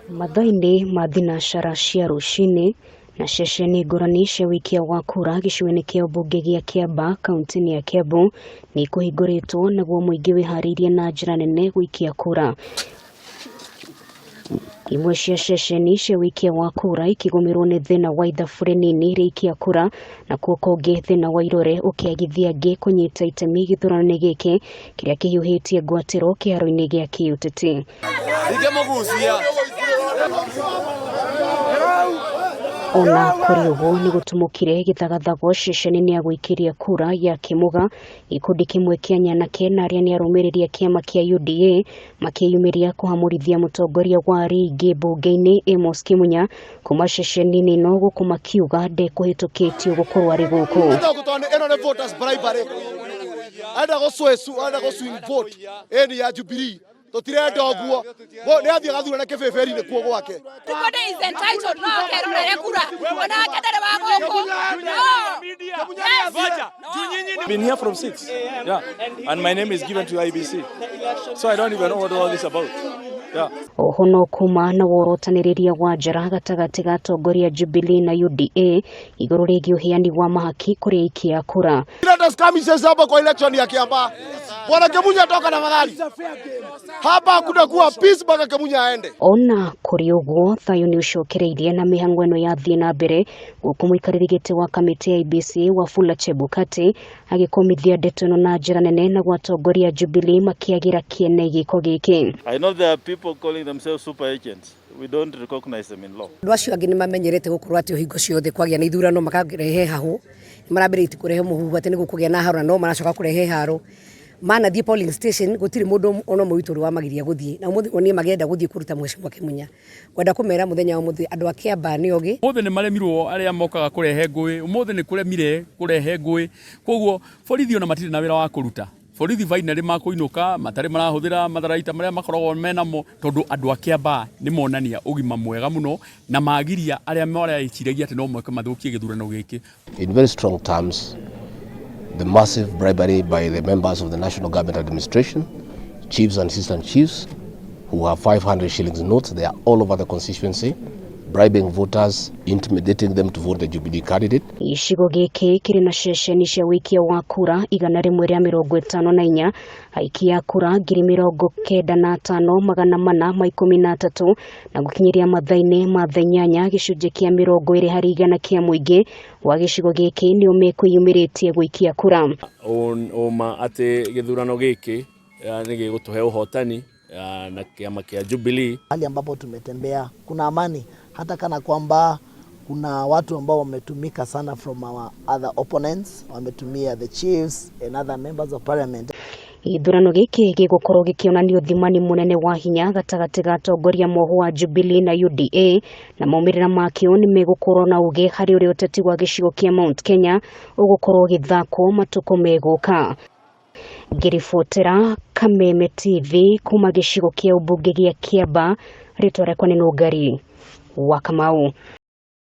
Mathaa-inĩ ma thinacara cia rũcinĩ na ceceni ngũrani cia ũikia wa kura gĩcigo-inĩ kĩa ũmbunge gĩa Kiambaa kaunti-inĩ ya Kiambu nĩ kũhingũrĩtwo naguo mũingĩ wĩharĩirie na njĩra nene gũikia kura. Imwe cia ceceni cia ũikia wa kura ikĩgũmĩrwo nĩ thĩna wa ithabu rĩnini rĩa ikia kura nakuo kũngĩ thĩna wa irore ũkĩagithia angĩ kũnyita itemi gĩthurano-inĩ gĩkĩ kĩrĩa kĩhiũhĩtie ngwatĩro kĩharo-inĩ gĩa kĩũteti. Ona kũrĩ ũguo nĩ gũtumũkire gĩthagathago ceceni-inĩ ya gũikĩria kura ya Kĩmũga, gĩkundi kĩmwe kĩa nyanake na arĩa nĩ arũmĩrĩri a kĩama kĩa UDA makĩyumĩria kũhamũrithia mũtongoria wa arĩa aingĩ mbunge-inĩ Amos Kĩmunya kuma ceceni-inĩ ĩno gũkũ makiuga ndekũhĩtũkĩtio gũkorwo arĩ gũkũ. Ĩno nĩ voters bribery. Arenda gũ swing vote ĩni ya Jubilee. Tũtirenda ũguo. Nĩ athiĩ agathurane kĩbĩbĩri-inĩ kuo gwake. Everybody is entitled no akerorere kura onake ndarĩ wa gũkũ no. Yes. Been here from 6, yeah, and my name is given to IEBC, so I don't even know what all this about. Yeah. Oho no kuma na worotanĩrĩria wa njara gatagatĩ ga atongoria Jubilee na UDA igũrũ rĩgiĩ ũheani wa mahaki kũrĩ aikia a kura. Leta skirmishes hapa kwa election ya Kiambaa. Bwana Kimunya, toka tafadhali. Hapa hakutakuwa peace mpaka Kimunya aende. Ona kũrĩ ũguo thayũ nĩ ũcokereirie na mĩhang'o ĩno yathiĩ na mbere gũkũ mũikarĩri gĩtĩ wa kamĩtĩ ya IEBC Wafula Chebukati agĩkũmithia ndeto ĩno na njĩra nene na gwatongoria Jubilee makĩagĩra kĩene gĩko gĩkĩ. I know there are people calling themselves super agents. We don't recognize them in law. Andũ acio angĩ nĩ mamenyerete gũkorwo atĩ o hingo ciothe kwagĩa na ithurano makarehe hahũ. Nĩ marambĩrĩirie kũrehe mũhuhu atĩ nĩ gũkũgĩa na haro na no maracoka kũrehe haro. Manathiĩ polling station gũtirĩ mũndũ ona ũmwe witũ ũrĩ wamagiria gũthiĩ, na ũmũthĩ onire makĩenda gũthiĩ kũruta Mheshimiwa Kĩmunya. Ngwenda kũmera mũthenya wa ũmũthĩ andũ a Kiambaa nĩ ogĩ. Ũmũthĩ nĩ maremirwo arĩa mokaga kũrehe ngũĩ, ũmũthĩ nĩ kũremire kũrehe ngũĩ, koguo borithi ona matirĩ na wĩra wa kũruta. Borithi finally makũinũka matarĩ marahũthĩra matharaita marĩa makoragwo menamo tondũ andũ a Kiambaa nĩ monania ũgima mwega mũno na magiria arĩa mareciragia atĩ no moke mathũkie gĩthurano gĩkĩ. In very strong terms, the massive bribery by the members of the National Government Administration, chiefs and assistant chiefs, who have 500 shillings notes. They are all over the constituency, bribing voters, intimidating them to vote the Jubilee candidate. Gĩcigo gĩkĩ kĩrĩ na ceceni cia ũikia wa kura 154, aikia a kura 95,413, na gũkinyĩria mathaa-inĩ ma thaa 8 gĩcunjĩ kĩa 20% kĩa mũingĩ wa gĩcigo gĩkĩ nĩo mekwĩyumĩrĩtie gũikia kura. Ũma atĩ gĩthurano gĩkĩ nĩ gĩgũtũhe ũhotani na kĩama kĩa Jubilee. Hali ambapo tumetembea kuna amani, hata kana kwamba kuna watu ambao wametumika sana from our other opponents, wametumia the chiefs and other members of parliament. Gĩthurano gĩkĩ gĩgũkorwo gĩkĩonania ũthimani mũnene wa hinya gatagatĩ ga atongoria moho wa Jubilee na UDA, na maumĩrĩra makĩo nĩ megũkorwo na ũgĩ harĩ ũrĩa ũteti wa gĩcigo kĩa Mount Kenya ũgũkorwo ũgĩthakwo matukũ megũka. Ngĩribotera Kameme TV kuma gĩcigo kĩa ũmbunge gĩa Kiambaa, rĩtwa rĩakwa nĩ Nũngari wa Kamau.